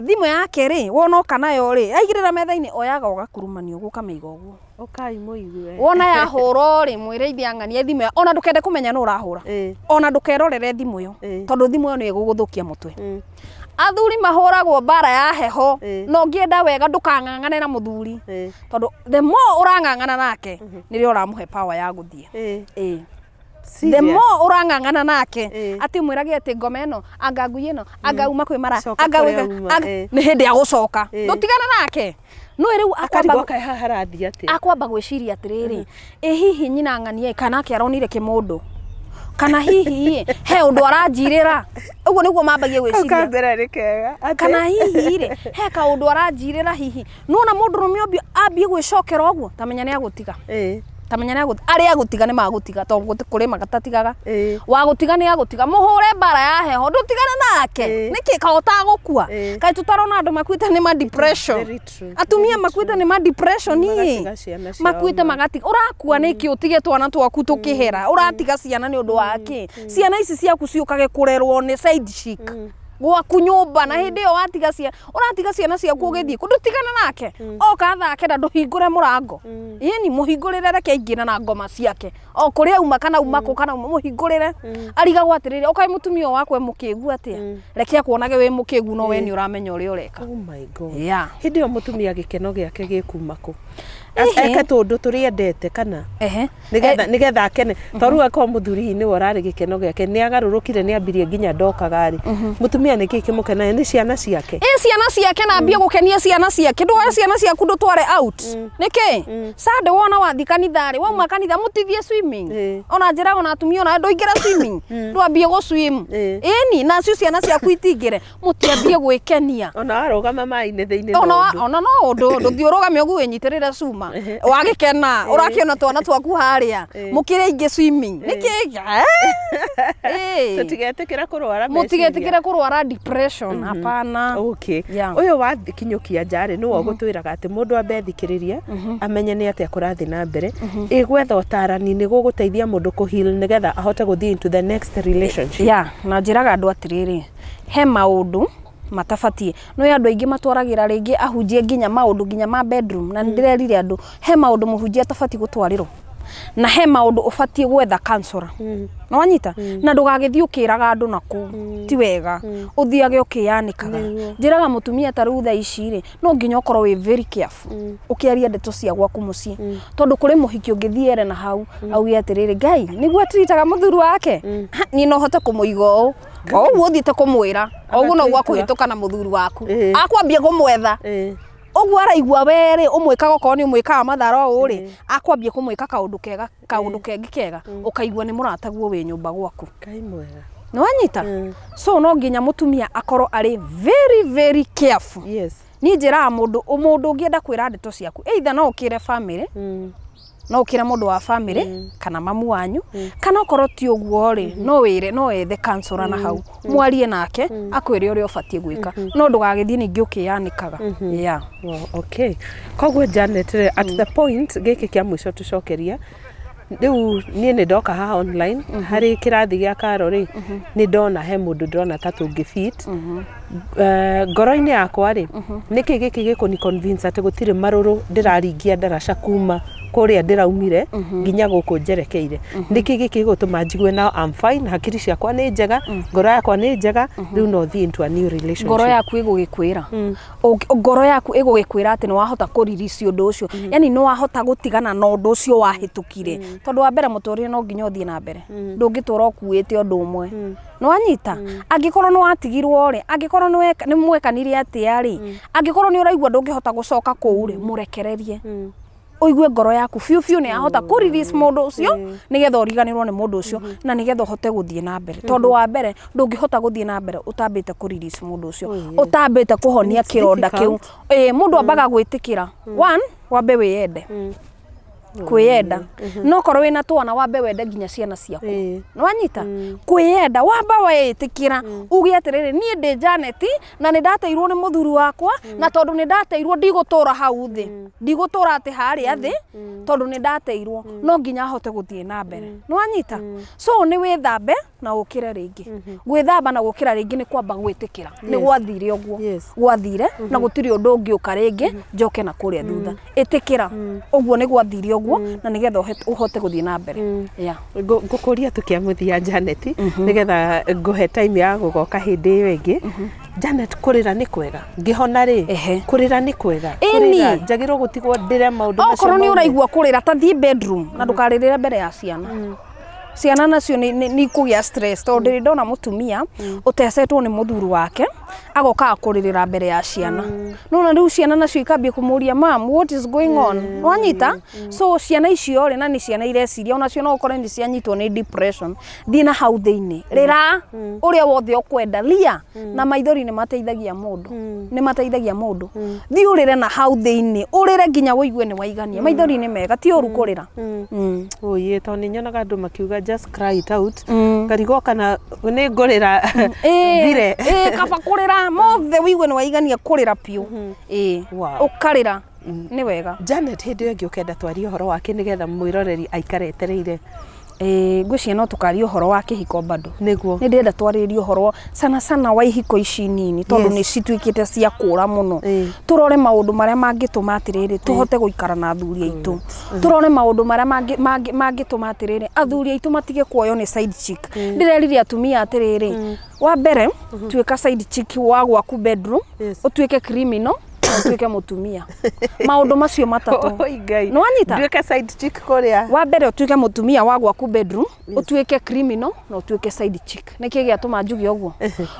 thimũ yake rĩ, wona ũka nayo rĩ, aigĩrĩra metha-inĩ oyaga ũgakurumania ũguo ũkamĩiga ũguo. Ũkai mũigue. Wona yahũrwo rĩ, mwĩre ithe ang'anie thimũ ya, ona ndũkende kũmenya nũ ũrahũra. Ona ndũkerorere thimũ ĩyo, tondũ thimũ ĩyo nĩ ĩgũgũthũkia mũtwe. Athuri mahũragwo mbara ya heho, na ũngĩenda wega ndũkang'ang'ane na mũthuri. Tondũ the more ũrang'ang'ana nake, nĩrĩo ũramũhe power ya gũthiĩ. The more ũrang'ang'ana nake, atĩ mwĩrage atĩ ngoma ĩno, anga ngui ĩno, anga uma kwĩ mara, anga nĩ hĩndĩ ya gũcoka. Ndũtigane nake. No rĩu akwamba gwĩciria atĩrĩrĩ, ĩ hihi nyina ng'anie kana ake aronire kĩmũndũ, kana hihi he ũndũ aranjirĩra. Ũguo nĩguo mambagia gwĩciria. Kana hihi rĩ, he kaũndũ aranjirĩra hihi. Nĩwona mũndũrũme ambie gwĩcokera ũguo, ta menya nĩ agũtiga. Tamenya nĩ arĩa agũtiga nĩ magũtiga tondũ kũrĩ magatatigaga. Wa gũtiga nĩ agũtiga mũhũre mbara ya heho ndũtigane nake. Nĩkĩ ka ũtagũkua? Kaĩ tũtarona andũ makuĩte nĩ ma depression. Atumia makuĩte nĩ ma depression ĩ. Makuĩte magatiga. Ũrakua nĩkĩ ũtige twana twaku tũkĩhera? Ũratiga ciana nĩ ũndũ wa kĩ? Ciana ici ciaku ciũkage kũrerwo nĩ side chick. Gwaku nyũmba na hĩndĩ ĩyo watiga ciana ũratiga ciana ciaku ũgĩthiĩ kũ ndũtigane nake oka thake na ndũhingũre mũrango ĩni mũhingũrĩre reke aingĩre na ngoma ciake o kũrĩa auma kana auma kũ kana mũhingũrĩre arigagwo atĩrĩrĩ ũkaĩ mũtumia wakwa e mũkĩgu atĩa reke akuonage wĩ mũkĩgu no we nĩ ũramenya ũrĩa ũreka. Oh my God. Yeah. Hĩndĩ ĩyo mũtumia gĩkeno gĩake gĩkuma kũ? Eke tũndũ tũrĩa endete kana nĩgetha akene tondũ rĩu akorwo mũthuri hihi nĩwe ũrarĩ gĩkeno gĩake nĩ agarũrũkire nĩ ambirie nginya ndokaga rĩ mũtumia nĩkĩ kĩmũkenagia nĩ ciana ciake ĩ ciana ciake na ambie gũkenia ciana ciake ndũoe ciana ciaku ndũtware out nĩkĩ Sunday wona wathi kanitha rĩ wauma kanitha mũtithie swimming ona njĩraga ona atumia ona ndũingĩre swimming ndwambie gũ swim ĩni nacio ciana ciaku itingĩre mũtiambie gwĩkenia ona warũgama maĩ-inĩ thĩinĩ ona no ũndũ ndũthiĩ ũrũgame ũguo wĩnyitĩrĩre cuma wagĩkena ũrakĩona twana twaku harĩa mũkĩre ingĩ swimming nĩkĩ tũtigetĩkĩra kũrwara mũtigetĩkĩre kũrwara depression hapana. Okay. Ũyũ wa kinyũkia njarĩ nĩwe ũgũtwĩraga atĩ mũndũ ambe thikĩrĩrie amenye nĩ atĩa kũrathiĩ na mbere ĩ gwetha ũtarani nĩ gũgũteithia mũndũ kũ heal nĩgetha ahote gũthiĩ into the next relationship. Yeah, na njĩraga andũ atĩrĩrĩ he maũndũ matabatie no andũ aingĩ matwaragĩra rĩngĩ ahunjie nginya maũndũ nginya ma bedroom na nĩndĩrerire andũ he maũndũ mũhunjia atabatiĩ gũtwarĩrwo na he maũndũ ũbatiĩ gwetha counselor no wanyita na ndũgagĩthiĩ ũkĩraga andũ na kũu ti wega ũthiage ũkĩyanĩkaga njĩraga mũtumia ta rĩu thaa ici rĩ no nginya ũkorwo wĩ very careful ũkĩaria ndeto cia gwaku mũciĩ tondũ kũrĩ mũhiki ũngĩthiĩ ere na hau auge atĩrĩrĩ Ngai nĩguo atiritaga mũthuri wake niĩ no hote kũmũiga ũũ o ũguo ũthiĩte kũmwĩra o ũguo noguo akũhĩtũka na mũthuri waku akwambia kũmwetha ũguo araigua werĩ ũmwĩkaga okorwo nĩ ũmwĩkaga mathara ũũ rĩ akwambia kũmwĩka kaũndũ kega kaũndũ kengĩ kega ũkaigua nĩ mũrataguo wĩ nyũmba gwaku. Ngai mwega. Nĩ wanyita? So no nginya mũtumia akorwo arĩ very very careful. Yes. Niĩ njĩraga mũndũ mũndũ ũngĩenda kwĩra ndeto ciaku either no ũkĩre family no ũkĩre mũndũ wa family kana mamu wanyu kana okorwo ti ũguo rĩ no wĩre no wethe counselor na hau mwarie nake akwĩre ũrĩa ũbatiĩ gwĩka no ndũgagĩthiĩ ningĩ ũkĩyanĩkaga. Yeah. Wow, okay. Koguo Janet at the point gĩkĩ kĩa mũico tũcokeria rĩu niĩ nĩ ndoka haha online harĩ kĩrathi gĩa Karo rĩ nĩ ndona he mũndũ ndĩrona ta tũngĩ fit ngoro-inĩ yakwa rĩ nĩkĩ gĩkĩ gĩkũni convince atĩ gũtirĩ marũrũ ndĩraringia ndaraca kuma kũrĩa ndĩraumire nginya gũkũ njerekeire nĩkĩ gĩkĩ gĩgũtũma njigue now I'm fine hakiri ciakwa nĩ njega ngoro yakwa nĩ njega rĩu no thiĩ into a new relationship. Ngoro yaku ĩgũgĩkwĩra ngoro yaku ĩgũgĩkwĩra atĩ nĩ wahota kũririci ũndũ ũcio yani nĩ wahota gũtigana na ũndũ ũcio wahĩtũkire tondũ wa mbere mũtũrĩre no nginya ũthiĩ na mbere ndũngĩtũra ũkuĩte ũndũ ũmwe nĩ wanyita angĩkorwo nĩ watigirwo rĩ angĩkorwo nĩ mwekanire atĩa rĩ angĩkorwo nĩ ũraigua ndũngĩhota gũcoka kũu rĩ mũrekererie ũigue ngoro yaku biũ biũ nĩ yahota kũ release mũndũ ũcio nĩgetha ũriganĩrwo nĩ mũndũ ũcio na nĩgetha ũhote gũthiĩ na mbere tondũ wa mbere ndũngĩhota gũthiĩ na mbere ũtambĩte kũ release mũndũ ũcio ũtambĩte kũhonia kĩronda kĩu mũndũ ambaga gwĩtĩkĩra one wambe wĩyende kwĩyenda no korwo wĩna twana wambe wende nginya ciana ciaku nĩ wanyita kwĩyenda wamba weĩtĩkĩra uge atĩrĩrĩ niĩ ndĩ Janet na nĩ ndateirwo nĩ mũthuri wakwa na tondũ nĩ ndateirwo ndigũtũra hau thĩ ndigũtũra atĩ harĩa thĩ tondũ nĩ ndateirwo no nginya ahote gũthiĩ na mbere nĩ wanyita so nĩ wĩthambe na ũkĩre rĩngĩ gwĩthamba na gũkĩra rĩngĩ nĩ kwamba gwĩtĩkĩra nĩ gwathire ũguo gwathire na gũtirĩ ũndũ ũngĩũka rĩngĩ njoke na kũrĩa thutha ĩtĩkĩra ũguo nĩ gwathire ũguo na nĩgetha ũhote gũthiĩ na mbere. Ngũkũria tũkĩamũthia Janet nĩgetha ngũhe time ya gũgoka hĩndĩ ĩyo ĩngĩ. Janet kũrĩra nĩ kwega ngĩhona rĩ kũrĩra nĩ kwega kũrĩra njagĩrĩirwo gũtigwo ndĩre maũndũ macio okorwo nĩ ũraigua kũrĩra ta thiĩ bedroom na ndũkarĩrĩre mbere ya ciana ciana nacio nĩ ikũgĩa stress tondũ ndĩrĩ ndona mũtumia ũtecetwo nĩ mũthuri wake Agoka kũrĩrĩra mbere ya ciana. Nona rĩu ciana nacio ikambia kũmũria, "Mam, what is going on?" Nwanyita? So ciana icio rĩ, na nĩ ciana ireciria, onacio no ũkore nĩ cianyitwo nĩ depression. Thiĩ na hau thĩinĩ, rĩra ũrĩa wothe ũkwenda, lia na maithori nĩ mateithagia mũndũ, nĩ mateithagia mũndũ. Thiĩ ũrĩre na hau thĩinĩ, ũrĩre nginya ũigue nĩ waigania. Maithori nĩ mega, ti ũru kũrĩra. Oye, tondũ nĩ nyonaga andũ makiuga, "Just cry it out." Ngarigwo kana nĩ ngũrĩra thire. Ĩĩ, kaba kũrĩra mothe ũigue nĩ waigania kũrĩra biũ. Ĩĩ. Wow. Ũkarĩra nĩ wega. Janet, hĩndĩ ĩyo ĩngĩ ũkenda twarie ũhoro wake nĩgetha mwĩroreri aikare etereire? Ĩĩ, ngwĩciria no tũkaria ũhoro wa kĩhiko bado. Nĩguo. Nĩ ndĩrenda twarĩrĩrie ũhoro sana sana wa ihiko ici nini, tondũ nĩ cituĩkĩte cia kũra mũno. Tũrore maũndũ marĩa mangĩtũma atĩrĩrĩ tũhote gũikara na athuri aitũ, tũrore maũndũ marĩa mangĩtũma atĩrĩrĩ athuri aitũ matige kuoywo nĩ side chick. Ndĩrerire atumia atĩrĩrĩ, wa mbere, tuĩka side chick wa gwaku bedroom, ũtuĩke criminal na ũtuĩke mũtumia. Maũndũ macio matatũ. Oi Ngai. Nĩwanyita? Nduĩke side chick kũrĩa. Wa mbere, ũtuĩke mũtumia wa gwaku bedroom, ũtuĩke criminal na ũtuĩke side chick. Nĩkĩ gĩatũma njuge ũguo?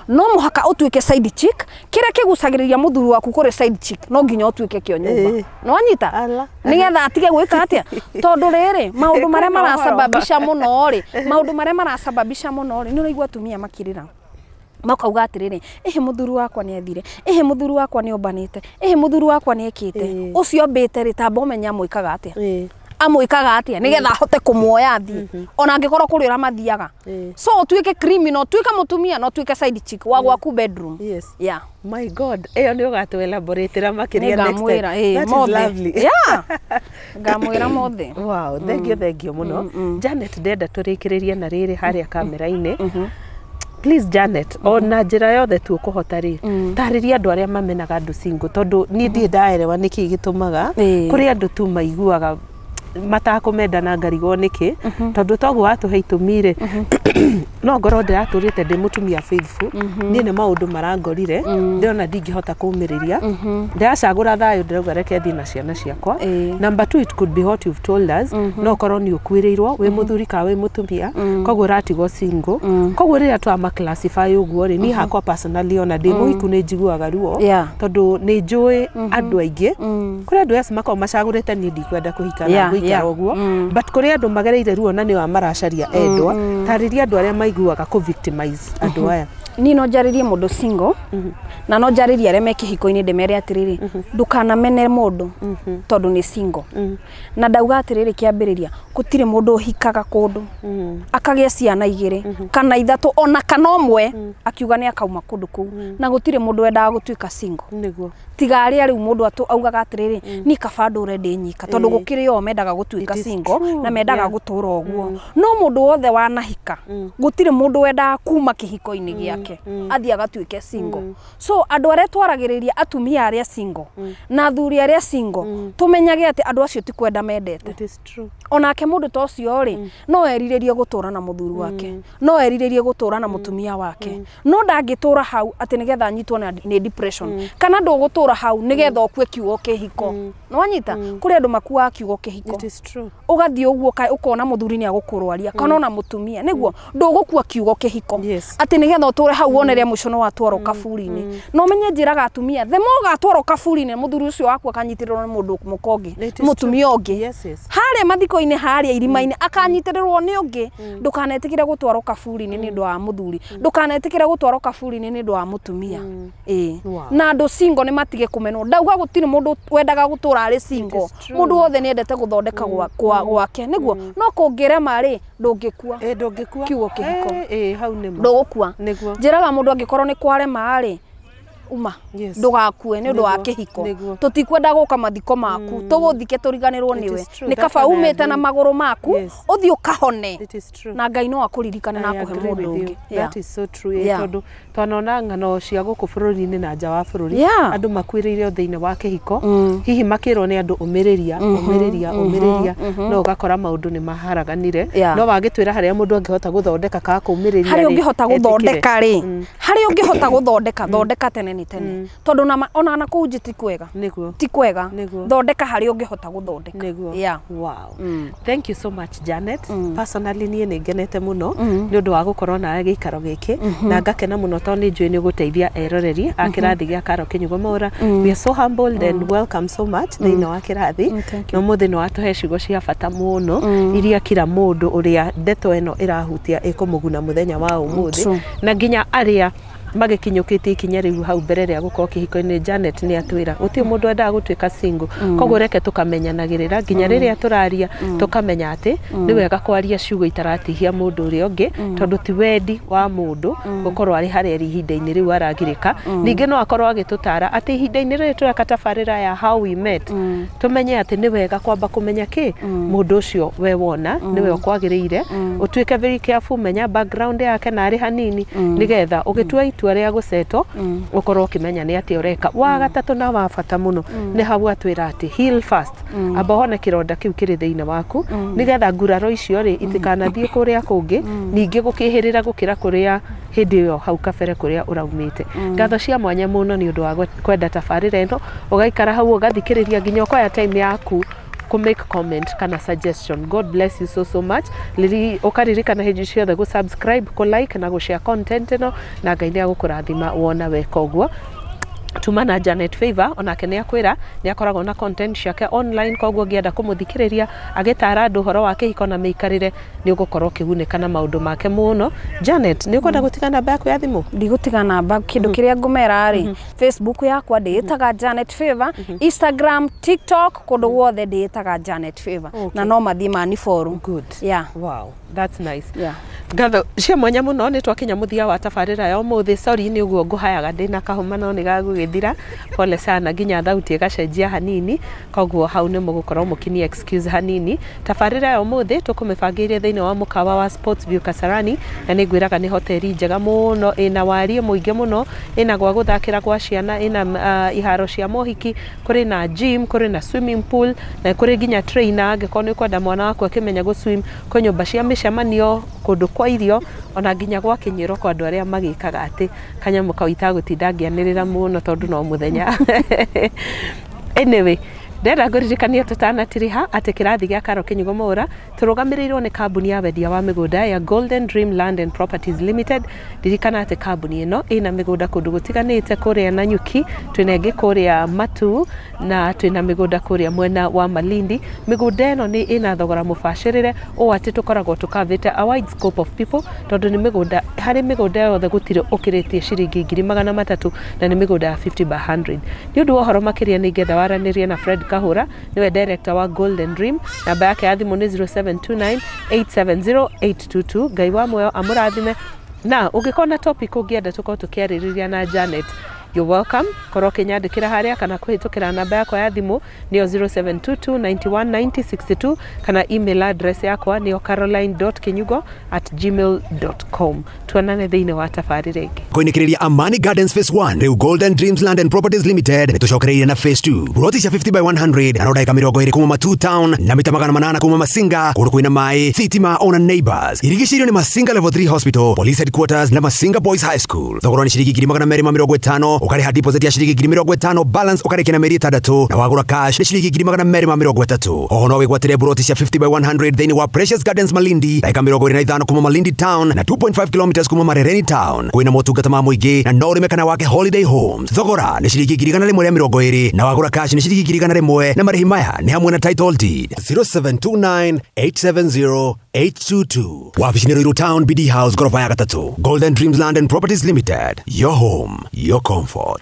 No mũhaka ũtuĩke side chick. Kĩrĩa kĩgucagĩrĩria mũthuri waku kũrĩ side chick no nginya ũtuĩke kĩo nyũmba. Nĩwanyita? Ala. Nĩgetha atige gwĩka atĩa? Tondũ rĩrĩ, maũndũ marĩa Kwĩna ũhoro. marasababisha mũno rĩ, maũndũ marĩa marasababisha mũno rĩ, nĩ ũraigua atumia makĩrĩra makauga atĩrĩrĩ, "Ĩhĩ, mũthuri wakwa nĩ athire, ĩhĩ, mũthuri wakwa nĩ ombanĩte, ĩhĩ, mũthuri wakwa nĩ ekĩte." Ũcio ombĩte rĩ, tamba ũmenye amwĩkaga atĩa, amwĩkaga atĩa nĩgetha ahote kũmuoya athiĩ, ona angĩkorwo kũrĩ ũrĩa mathiaga. So ũtuĩke criminal, ũtuĩke mũtumia na ũtuĩke side chick wa gwaku bedroom. Yeah. My God, ĩyo nĩ ũgatũ elaboratera makĩria next time. Nĩngamwĩra, ĩĩ, That is mothe. lovely. Yeah, ngamwĩra mothe. Wow, thank you, thank you mũno. Janet, ndenda tũrĩkĩrĩrie na rĩrĩ harĩa kamera-inĩ. Please Janet, ona njĩra yothe tu ũkũhota rĩ, tarĩria andũ arĩa mamenaga andũ single, tondũ niĩ ndirĩ ndaerewa nĩkĩ gĩtũmaga kũrĩ andũ tu maiguaga matakũmenda na ngarigwo nĩkĩ, tondũ toguo watũhe itũmi rĩ, no ngorwo ndĩratũrĩte ndĩ mũtumia faithful. Niĩ nĩ maũndũ marangorire, ndĩrona ndingĩhota kũmĩrĩria, ndĩracagũra thayũ, ndĩrauga reke thiĩ na ciana ciakwa. Number two, it could be what you've told us, no ũkorwo nĩ ũkuĩrĩirwo wĩ mũthuri kana wĩ mũtumia, koguo ũratigwo single. Koguo rĩrĩa twama classify ũguo rĩ, niĩ hakwa personally, ona ndĩ mũhiku, nĩ njiguaga ruo, tondũ nĩ njũĩ andũ aingĩ, kũrĩ andũ yes makoragwo macagũrĩte, "Niĩ ndikwenda kũhika na ngũikara ũguo," but kũrĩ andũ magereire ruo na nĩo maracaria endwa. Tarĩria andũ arĩa maiguaga kũ victimize andũ aya. Niĩ no njarĩrie mũndũ single na no njarĩrie arĩa me kĩhiko-inĩ, ndĩmere atĩrĩrĩ, ndũkanamene mũndũ tondũ nĩ single. Na ndauga atĩrĩrĩ kĩambĩrĩria, gũtirĩ mũndũ ũhikaga kũndũ akagĩa ciana igĩrĩ kana ithatũ ona kana ũmwe akiuga nĩ akauma kũndũ kũu, na gũtirĩ mũndũ wendaga gũtuĩka single, tiga arĩa rĩu mũndũ augaga atĩrĩrĩ, "Niĩ kaba ndũre ndĩ nyika," tondũ gũkĩrĩ o mendaga gũtuĩka single na mendaga gũtũra ũguo. No mũndũ wothe wanahika, gũtirĩ mũndũ wendaga kuma kĩhiko-inĩ gĩake athiĩ agatuĩke single. So andũ arĩa twaragĩrĩria, atumia arĩa single na athuri arĩa single, tũmenyage atĩ andũ acio ti kwenda mendete. It is true. Onake mũndũ ta ũcio rĩ, no erirĩrie gũtũra na mũthuri wake, no erirĩrie gũtũra na mũtumia wake, no ndangĩtũra hau atĩ nĩgetha anyitwo nĩ depression, kana ndũgũtũra hau nĩgetha ũkue kiugo kĩhiko. Nĩwanyita? Kũrĩ andũ makuaga kiugo kĩhiko. It is true. Ũgathiĩ ũguo ũkona mũthuri nĩ agũkũrwaria kana ona mũtumia, nĩguo ndũgũkua kiugo kĩhiko atĩ nĩgetha ũtũre hau wone rĩa mũico nĩ watwarwo kaburi-inĩ. Na ũmenye njĩraga atumia, the more ũgatwarwo kaburi-inĩ, mũthuri ũcio waku akanyitĩrĩrwo nĩ mũndũ mũka ũngĩ, It is mũtumia ũngĩ Yes, yes. harĩa mathiko-inĩ, harĩa irima-inĩ akanyitĩrĩrwo nĩ ũngĩ. Ndũkanetĩkĩre gũtwarwo kaburi-inĩ nĩ ũndũ wa mũthuri, ndũkanetĩkĩre gũtwarwo kaburi-inĩ nĩ ũndũ wa mũtumia. Ĩĩ. Na andũ single nĩ matige kũmenwo. Ndauga gũtirĩ mũndũ wendaga gũtũra arĩ single. Is true. Mũndũ wothe nĩ endete gũthondeka gwake nĩguo, no kũngĩrema rĩ, ndũngĩkua Ĩ, ndũngĩkua kiugo kĩhiko. Ĩ, hau nĩ ma. Ndũgũkua. Nĩguo. Njĩraga mũndũ, angĩkorwo nĩ kwarema rĩ, uma. Ndũgakue nĩ ũndũ wa kĩhiko. Tũtikwenda gũka mathiko maku, tũgũthike tũriganĩrwo It nĩwe. is true. Nĩ That kaba one I umĩte na agree. magũrũ maku, ũthiĩ ũkahone, It is true. na Ngai no akũririkane na I akũhe agree mũndũ with you. ũngĩ. That is so true. Tondũ twanona ng'ano cia gũkũ bũrũri-inĩ na nja wa bũrũri, andũ makuĩrĩire o thĩinĩ wa kĩhiko, hihi makĩrwo nĩ andũ, "Ũmĩrĩria, ũmĩrĩria, ũmĩrĩria," no ũgakora maũndũ nĩ maharaganire. No wagĩtwĩra harĩa mũndũ angĩhota gũthondeka kana kũmĩrĩria Harĩa rĩ, ũngĩhota etĩkĩre. gũthondeka rĩ, harĩa ũngĩhota gũthondeka, thondeka tene. tene tene tondu ona na kuu nje ti kwega ti kwega thondeka hari ungihota guthondeka. Yeah. Wow. Thank you so much Janet. Personally nie ni ngenete muno ni undu wa gukorwo nawe giikaro giki na ngakena muno tondu ni njui ni guteithia eroreri a kirathi gia Karo Kinyugo Mwaura. We are so humbled and welcome so much thiini wa kirathi no muthi no atuhe ciugo cia bata muno iria kira mundu uria ndeto eno irahutia ikumuguna muthenya wa umuthi na nginya aria magikinyukitie ikinya riu hau mbere ria gukorwo kihiko-ini. Janet ni atwira guti mundu endaga gutuika single, koguo reke tukamenyanagirira nginya riria turaria tukamenya ati ni wega kwaria ciugo itaratihia mundu uria ungi tondu ti wendi wa mundu gukorwo ari haria ri ihinda-ini riu aragirika. Ningi no akorwo agitutara ati ihinda-ini riri tureka tabarira ya how we met tumenye ati ni wega kwamba kumenya ki mundu ucio we wona niwe ukwagiriire, utuike very careful, menya background yake na ari hanini nigetha ugitua itua ria guceto ukorwo ukimenya ni ati ureka. Wa gatatu na wa bata muno ni hau atwira ati heal fast, amba hone kironda kiu kiri thiini waku nigetha nguraro icio ri itikanathie kuria kungi ningi gukihirira gukira kuria hindi iyo hau kabere kuria uraumite. Ngatho cia mwanya muno ni undu wa kwenda tabarira ino ugaikara hau ugathikiriria nginya ukoya time yaku ku make comment kana suggestion. God bless you so so much. Lili ukaririkana hindi ciothe gu subscribe, ku like na gu share content ino na Ngai ni agukurathima wona weka uguo. Tuma na Janet Favor onake ni akwira ni akoragwo na content ciake online, koguo ngienda kumuthikiriria agitara andu horo wa kihiko na miikarire ni ugukorwo ukigunika na maundu make muno. Janet, ni ukwenda gutiga namba yaku ya thimu? Ndigutiga namba, kindu kiria ngumera ri Facebook yakwa ndiitaga Janet Favor, Instagram, TikTok, kundu guothe ndiitaga Janet Favor na no mathie mani follow. Good. Yeah. Wow, that's nice. Yeah. Ngatho cia mwanya muno ni twakinya muthia wa tabarira ya umuthi. Sorry ni uguo nguhayaga ndina kahoma no ni gagugithira, pole sana, nginya thauti igacenjia hanini, koguo hau ni mugukorwo mukini excuse hanini. Tabarira ya umuthi tukumibangiire thiini wa mukawa wa Sports View Kasarani, na ni ngwiraga ni hoteli njega muno ina warie muingi muno, ina gwa guthakira gwa ciana, ina iharo cia mohiki, kuri na gym, kuri na swimming pool, na kuri nginya trainer angikorwo ni ukwenda mwana waku akimenya gu swim, kwi nyumba cia micemanio, kundu kwa irio, ona nginya gwa kinyiro kwa andu aria magikaga ati kanyamu kau itagutinda ngianirira muno tondu no muthenya. Anyway, ndenda ngũririkania tũtanatiriha atĩ kĩrathi gĩa Karo Kinyugo Mwaura tũrũgamĩrĩirwo nĩ kambuni ya wendia wa mĩgũnda ya Golden Dream Land and Properties Limited. Ririkana atĩ kambuni ĩno ĩna mĩgũnda kũndũ gũtiganĩte, kũrĩa Nanyuki, twĩna ĩngĩ kũrĩa Matuu, na twĩna mĩgũnda kũrĩa mwena wa Malindi. Mĩgũnda ĩno nĩ ĩna thogora mũbacĩrĩre ũũ atĩ tũkoragwo tũkavĩte a wide scope of people, tondũ nĩ mĩgũnda, harĩ mĩgũnda yothe gũtirĩ ũkĩrĩtie ciringi 300,000 na nĩ mĩgũnda ya 50 by 100. Nĩ ũndũ wa ũhoro makĩria nĩ ingĩenda waranĩrie na Fred Kahura, niwe director wa Golden Dream. Namba yake ya thimũ nĩ 0729 870 822. Ngai wa muoyo amũrathime. Na ũngĩkorwo na topic ũngĩenda tũkorwo tũkĩarĩrĩria na Janet, you're welcome. Korwo ũkĩnyandĩkĩra harĩa kana kũhĩtũkĩra namba yakwa ya thimũ nĩyo 0722 91 90 62, kana email address yakwa nĩyo caroline.kinyugo@gmail.com. Tuonane thĩinĩ wa tabarĩra ĩngĩ. Koinĩkĩrĩria Amani Gardens Phase 1 rĩu Golden Dreams Land and Properties Limited nĩtũcokereirie na Phase 2 buroti cia 50 by 100 na ndagĩka 20 kuma Matuu Town na mita 800 kuma Masinga, kũndũ kwĩna maĩ, thitima ona neighbors. Irigicĩirio nĩ Masinga Level 3 Hospital, Police Headquarters na Masinga Boys High School. Thogora nĩ ciringi 250,000, ũkarĩha deposit ya ciringi 50,000, balance ũkarĩkia na mĩeri 6, na wagũra cash nĩ ciringi 230,000. Oho no wĩgwatĩre buroti cia 50 by 100 thĩinĩ wa Precious Gardens Malindi, ndagĩka 25 kuma Malindi Town na 2.5 kilometers kuma Marereni Town. Kwĩna motungata ma mũingĩ na no ũrĩme kana wake holiday homes. Thogora nĩ ciringi 120,000 na wagũra cash nĩ ciringi 100,000, na marĩhi maya nĩ hamwe na title deed. 0729 870 822. Wabici nĩ Ruiru Town, BD House, gorofa ya 3. Golden Dreams Land and Properties Limited. Your home, your comfort.